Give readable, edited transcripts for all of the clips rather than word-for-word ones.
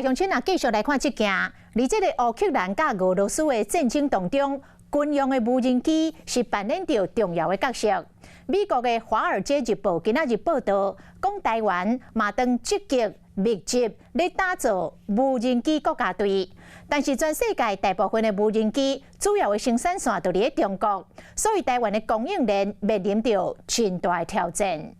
來鄉親啊，繼續來看這件，佇這個烏克蘭佮俄羅斯的戰爭當中，軍用的無人機是扮演著重要的角色。美國的《華爾街日報》今仔日報導，講台灣嘛當積極密集咧打造無人機國家隊，但是全世界大部分的無人機主要的生產線都佇咧中國，所以台灣的供應鏈面臨著真大的挑戰。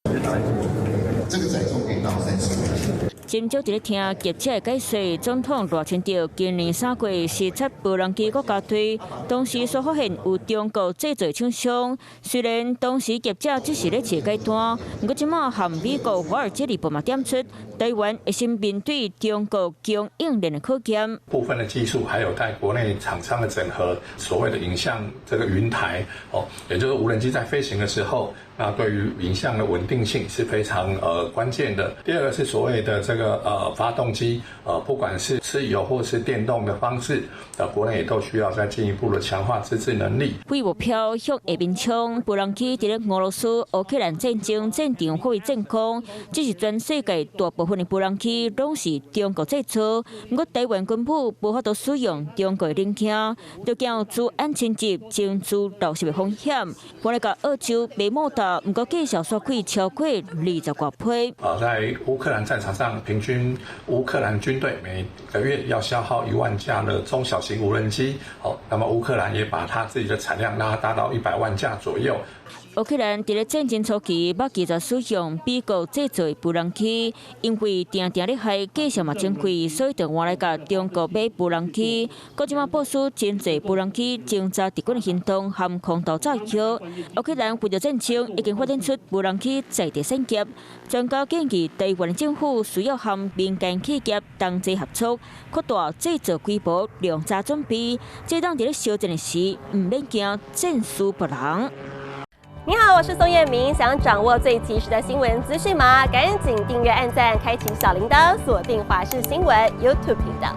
這個載重可以到30。真少佇咧聽記者的解說，總統賴清德今年3月視察無人機國家隊，當時所發現有中國製造廠商。雖然當時記者只是咧試解單，毋過這馬和美國華爾街日報嘛點出，台灣會先面對中國供應鏈的考驗。部分的技術還有在國內廠商的整合，所謂的影像這個雲台，哦，也就是無人機在飛行的時候，那對於影像的穩定性是非常關鍵的。第二個是所謂的這個發動機，不管是吃油或是電動的方式，國內也都需要再進一步的強化自製能力。飛目標向下面衝，無人機佇咧俄羅斯烏克蘭戰爭戰場發揮戰功，只是全世界大部分的無人機攏是中國製造，毋過台灣軍武無法度使用中國的零件，就驚資安升級、情資流失的風險。本來共澳洲賣莫達，毋過價數煞貴超過20外倍。在烏克蘭戰場上，平均烏克蘭軍隊每個月要消耗1萬架的中小型無人機。好，那麼烏克蘭也把它自己的產量拉大到100萬架左右。烏克蘭佇咧戰爭初期，捌拒絕使用美國製造的無人機，因為定定咧害價數嘛真貴，所以就換來共中國買無人機。閣這馬部署真濟無人機偵察敵軍的行動和空投炸藥。烏克蘭為著戰爭，已經發展出無人機在地產業。專家建議，台灣政府需要和民間企業同齊合作，擴大製造規模，量早準備。這當佇咧相戰的時，毋免驚戰輸別人。你好，我是宋燕明。想掌握最及時的新聞資訊嗎？趕緊訂閱、按讚、開啟小鈴鐺，鎖定華視新聞 YouTube 頻道。